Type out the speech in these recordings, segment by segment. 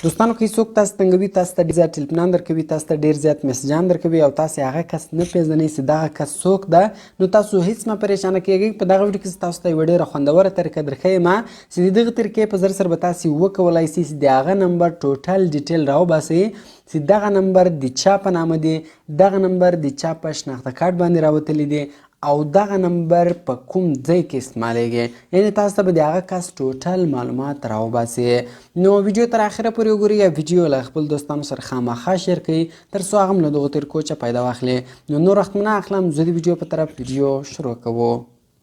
دوستانو که څوک تاسو تنګوي، تاسو ته ډېر زیات ټلیفونان درکوي، تاسو ته ډېر زیات میسجان درکوي او تاسو هغه کس نه پېژنئ چې دغه کس څوک ده، نو تاسو هیڅ مه پریشانه کیږئ. په دغه ویډیو کې تاسو ته یوه ډېره خوندوره طریقه درښیم چې د دغه طریقې په زر سره به تاسو وکولای شئ چې د هغه نمبر ټوټل ډیټیل راوباسئ چې دغه نمبر د چا په نامه دی، دغه نمبر د چا په شناخته کارت باندې راوتلی دی او دغه نمبر په کوم ځای کې استعمالیږي، یعنی تاسو ته به د هغه کس ټوټل معلومات راوباسي. نو ویډیو تر اخره پورې وګورئ یا ویډیو له خپل دوستانو سره خامخا share کړئ تر څو هغه هم له دغو طریقو څخه پیدا واخلي. نو نور وخت مو نه اخلم، زه د ویډیو په طرف ویډیو شروع کوو.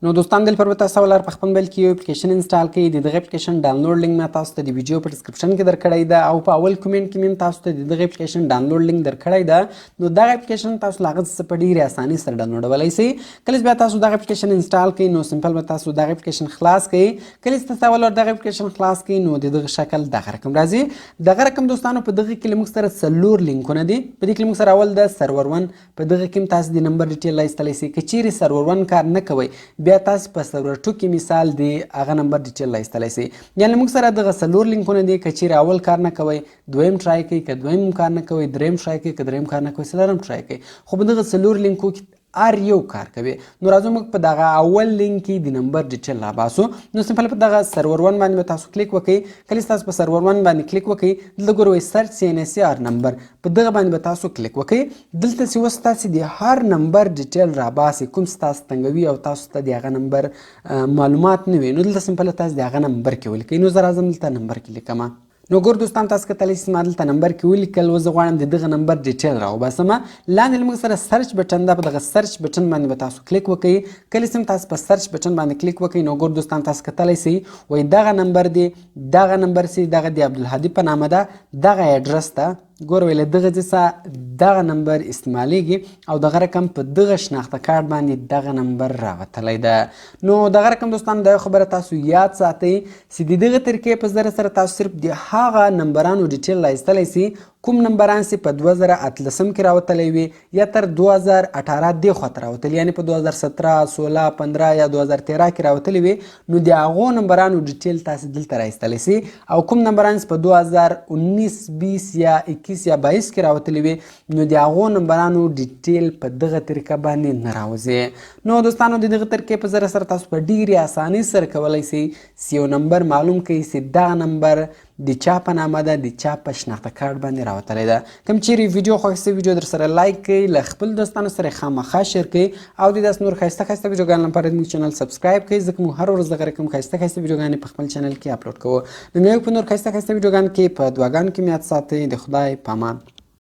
نو دوستان دل پر به تاسو ولر په خپل موبایل کې یو اپلیکیشن install کړئ. د دغه اپلیکیشن download link ما تاسو ته د ویډیو په description کې درکړی ده او په اول کومنټ کې مې تاسو ته د دغه اپلیکیشن download link درکړی ده. نو دغه اپلیکیشن تاسو له هغه څخه په ډېرې اسانۍ سره ډاونلوډولی شئ. کله چې بیا تاسو دغه اپلیکیشن install کړئ نو simple به تاسو دغه اپلیکیشن خلاص کړئ. کله چې تاسو اول دغه اپلیکیشن خلاص کړئ نو د دغه شکل دغه رقم راځي. دغه رقم دوستانو په دغه کې له موږ سره څلور لینکونه دي. په دې کې له موږ سره اول د server 1، په دغه کې تاسو د نمبر ډیټیل ایستلی شئ. که چیرې server 1 کار نه کوي بیا تاسو په server 2 کې مثال دی هغه نمبر ډیټیل ایستلی شئ. یعنی موږ سره دغه څلور لینکونه دي. که چیرې اول کار نه کوي دویم try کوي، که دویم کار نه کوي دریم try کوي، که دریم کار نه کوي څلورم try کوي. خو په دغه څلور لینکو کې هر یو کار کوي. نو راځو موږ په دغه اول لینک کې د نمبر ډیټیل راباسو. نو simple په دغه server 1 باندې به تاسو کلیک وکړئ. کله چې تاسو په server 1 باندې کلیک وکړئ دلته ګورئ search CNIC or number، په دغه باندې به تاسو کلیک وکړئ. دلته چې اوس تاسو د هر نمبر ډیټیل راباسئ کوم چې تاسو تنګوي او تاسو ته د هغه نمبر معلومات نه وي، نو دلته simple تاسو د هغه نمبر کې ولیکئ. نو زه راځم دلته نمبر کې لیکم. نو ګور دوستان تاسو کتلی شئ ما دلته نمبر کې ولیکل. اوس زه غواړم د دغه نمبر ډیټیل راوباسم. لاندې له موږ سره search button ده، په دغه search button باندې به تاسو کلیک وکړئ. کله چې تاسو په search button باندې کلیک وکړئ نو ګور دوستان تاسو کتلی شئ وایي دغه نمبر دی، دغه نمبر سي دغه د عبدالهادي په نامه ده، دغه ایډرس ده. ګوره ویل دغه ځای دغه نمبر استعمالیږي او دغه رقم په دغه شناخته کارت باندې دغه نمبر راوتلی ده. نو دغه رقم دوستان دا خبره تاسو یاد ساتئ چې د دغه طریقې په ذریعه سره تاسو صرف د هغه نمبرانو ډیټیل را ایستلی شئ کوم نمبران چې په 2018 کې راوتلی وي یا تر 2018 دې خواته راوتلی، یعنی په 2017 16 15 یا 2013 کې راوتلی وي، نو د هغو نمبرانو ډیټیل تاسو دلته را ایستلی شئ. او کوم نمبران چې په 2019 20 یا 21 یا 22 کې راوتلی وي نو د هغو نمبرانو ډیټیل په دغه طریقه باندې نه راوځي. نو دوستانو د دغه طریقې په ذریعه سره تاسو په ډېرې اسانۍ سره کولی شئ چې یو نمبر معلوم کړئ چې دغه نمبر د چا په نامه ده، د چا په شناخته کارت باندې راوتلی ده. کوم چیرې ویډیو خوښ شي ویډیو در سره like کړئ، له خپل دوستانو سره خامخا share کړئ او د داسې نور ښایسته ښایسته ویډیوګانو لپاره زموږ channel subscribe کړئ، ځکه موږ هر ورځ دغه رقم ښایسته ښایسته ویډیوګانې په خپل چینل کې اپلوډ کوو. نو په نور ښایسته ښایسته ویډیوګانو کې په دعاګانو کې مې یاد ساتئ. د خدای په امان.